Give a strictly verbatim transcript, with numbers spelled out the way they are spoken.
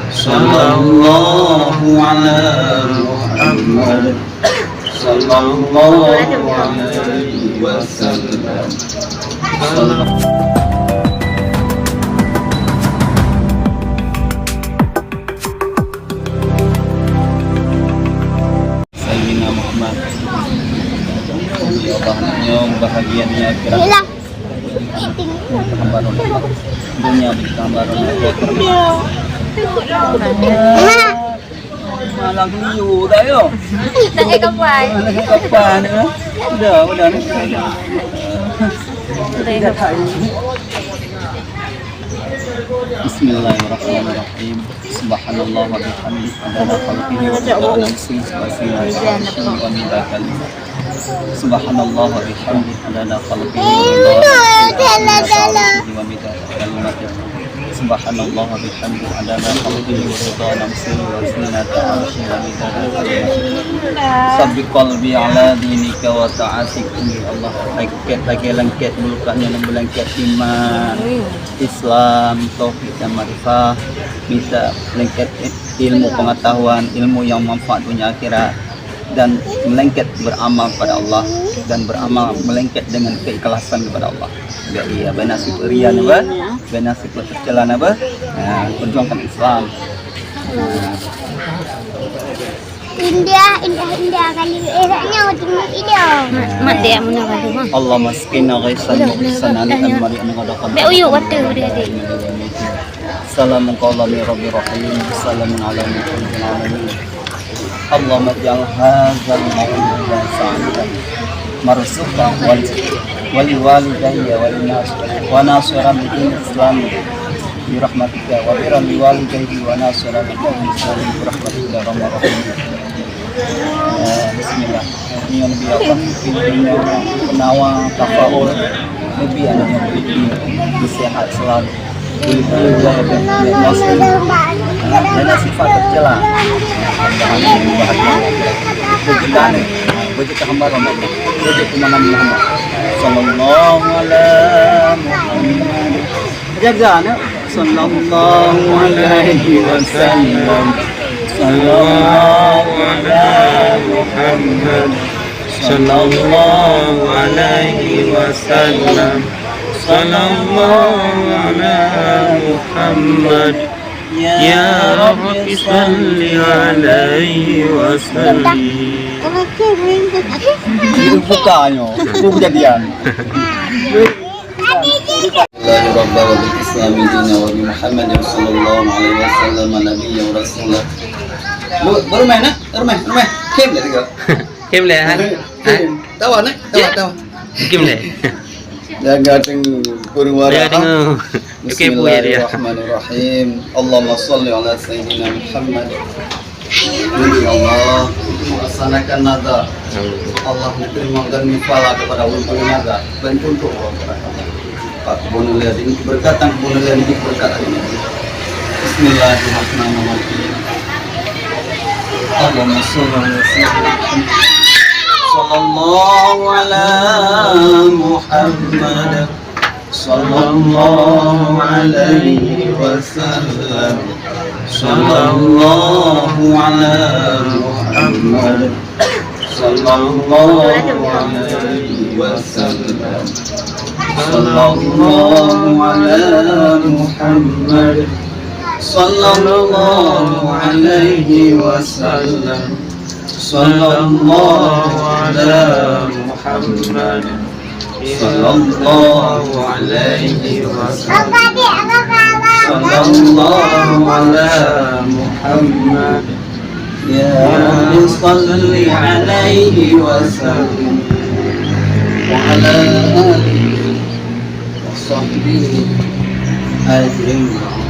Sallallahu ala Muhammad. Sallallahu alaihi wasallam. Sayyidina Muhammad. Ya Allah, nyoe bahagia dunia akhirat. Hamba roh. Dunia bagi hamba roh. Malam minggu dah, yo. Tak ada kapan. Tak ada kapan, ya. Udah, udah. Bismillahirrahmanirrahim. Subhanallah wa bihamdihi adada khalqihi wa rida nafsihi wa zinata arsyihi wa midada kalimatihi. Subhanallah wa bihamdihi adada khalqihi wa rida nafsihi wa zinata arsyihi wa midada kalimatihi. Subhanallah wa bihamdihi adada khalqihi wa rida nafsihi wa zinata arsyihi wa midada kalimatihi. Sabbit qalbi ala dinika wa ta'atik. Ya Allah, lengket lagi, lengket bulukannya dan berlengket iman, Islam, tauhid dan makrifah. Minta lengket ilmu pengetahuan, ilmu yang manfaat dunia akhirat, dan melengket beramal pada Allah, dan beramal melengket dengan keikhlasan kepada Allah. Jadi, ya, bina sifat ria napa? Bina sifat tercela napa? Nah, perjuangkan Islam. Nah. Indah, indah, indah kali. Eh, rasanya waktu ni indah. Mak, mak dia mana kali, Mak? Allahumma asqina ghaisan mughithan hani'an mari'an ghadaqan. Bek uyuk water dia, dia. Salamun qaulan min rabbir rahim. Salamun ala mursalin. Allahumma ij'al hadzal maulida sa'idan marzuqan wa li, wa li walidayya wa li nas, wa nasiran lid din Islam bi rahmatika, wa birran li walidayhi wa nasiran lid din Islam bi rahmatika ya arhamar rahimin. Eh, bismillah. Nyoe Nabi Allah, nyoe penawa tafaul, Nabi anak Nabi, sehat selalu. Boleh, boleh, boleh, boleh. Maksud, eh, ada sifat tercela. Bukan, eh, bagi hamba Ramadan. Bagi pemanah Muhammad. Sallallahu ala Muhammad. Jaga, nak. Sallallahu alaihi wasallam. Sallallahu ala Muhammad. Sallallahu alaihi wasallam. Sallallahu ala Muhammad. Ya Rabbi salli alaihi wasallim. Itu bukanya, itu kejadian. Alhamdulillah, rabbil alamin, wa bi Muhammadin sallallahu alaihi wasallam nabiyyan wa rasula. Lu, baru main, nak? Baru main, baru main. Kim dah tiga. Kim dah, ha? Kim. Tawa, nak? Tawa, tawa. Kim dah. Jangan tengok pun warah. Jangan tengok. Oke, Bu, ya, dia. Bismillahirrahmanirrahim. Allahumma salli ala Sayyidina Muhammad. Ya Allah, melaksanakan nazar. Allah menerima dan mifala kepada ulama nazar dan untuk Allah. Pak Gubernur Ledi, berkatan Gubernur Ledi, berkat hari ini. Bismillahirrahmanirrahim. Allahumma shalli ala sayyidina Muhammad. Sallallahu ala Muhammad. Sallallahu alaihi wasallam. Sallallahu ala Muhammad. Sallallahu alaihi wasallam. Sallallahu ala Muhammad. Sallallahu alaihi wasallam. Sallallahu ala Muhammad. Sallallahu alaihi wasallam. Sallallahu ala Muhammad. Ya Rabbi salli alaihi wasallim. Wa ala alihi wa sahbihi ajma'in.